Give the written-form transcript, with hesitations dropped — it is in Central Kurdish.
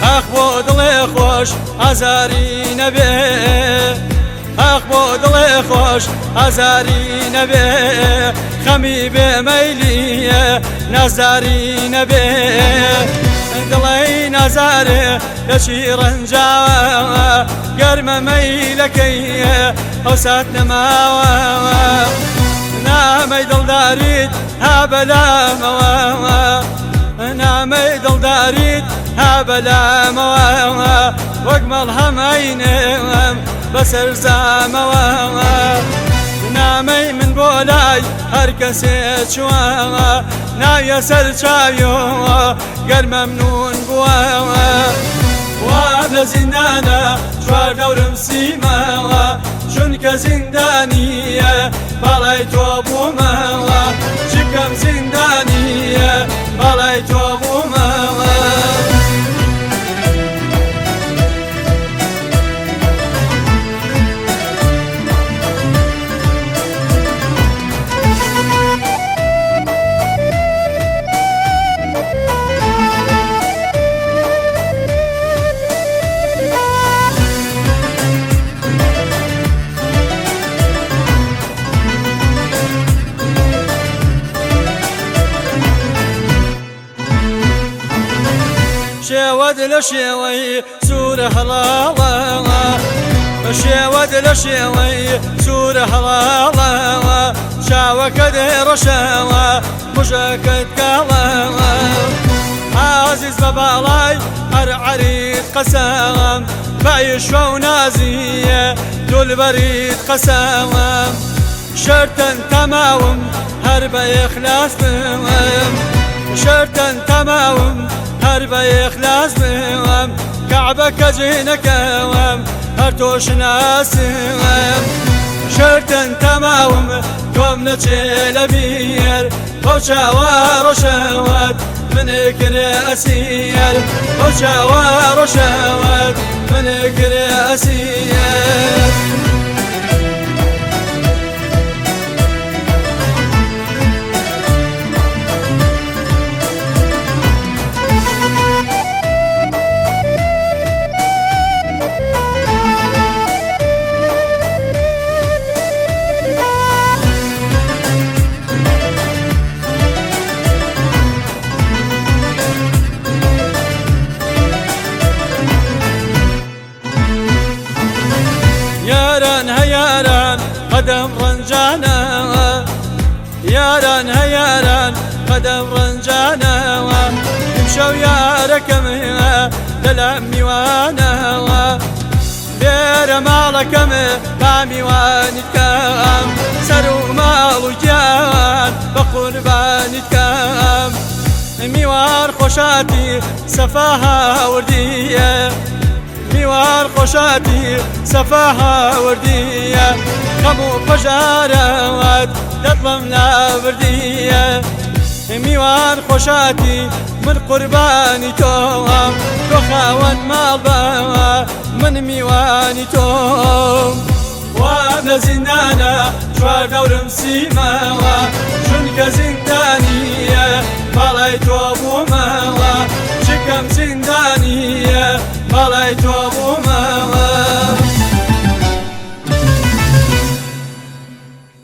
ئاخ بۆ دڵێ خۆش ئازاری نەبێ ئاخ بۆ دڵێ خۆش ئازاری نەبێ خەمی بێ مەیلیە نازاری نەبێ دڵی نازارێ لەچی ڕەنجاوە گەرمە مەیلەکەی ئەو سات نەماوە نامەی دڵداریت ها بەلامەوە نامەی دڵداریت ها بەلامەوە وەک مەڵهەمەینم بەسەر زامەوە نامەی من بۆ لای هەر کەسێ چووە ناویە سەر چاویەوە گەر مەمنون بووە وام لە زیندانە چوار دەورم سیمەوە چونکە زیندانیە باڵای تۆ بوومەوە چکەم زیندانیە باڵای تۆ بوومەوە. شێوەت لە شێوەی سوورە هەڵاڵە شێوەت لە شێوەی سوورە هەڵاڵە چاوەکە دێ ڕەشەوە مژەکەت کاڵە ئازیز بە باڵای هەر عەریت قەسەم بایشوە و نازیە دولبەریت قەسەم شەرتەن تەماوم هەر بە ئێخلاس بم شەرتەن تەماوم هەر بە ئێخلاس بم کەعبەکە جێنەکەوم هەر تۆش ناسم شەرتەن تەماوم تۆم نەچێ لە بیر بەو چاوە ڕەشەوەت من کرێ ئەسیر بەو چاوە ڕەشەوەت من کرێ ئەسیر. یاران هەیاران قەدەم ڕەنجانە یاران هەیاران قەدەم ڕەنجانەوە ئیمشەو یارەکەم لەلام میوانەوە لێرە ماڵەکەم با میوانیت کەم سەر و ماڵ و گیان بە قوربانیت کەم میوان خۆشاتی سەفا هاوردیە میوان خۆشاتی سەفا هاوردیە خەم و پەژارەوەت دەتڵم لابردیە میوان خۆشاتی من قوربانی تۆم تۆ خاوەن ماڵ بە من میوانی تۆم وام لە زیندانە چوار دەورم سیمەوە چونکە زیندانیە باڵای تۆ بوومەوە چکەم زیندانیە باڵای تۆ.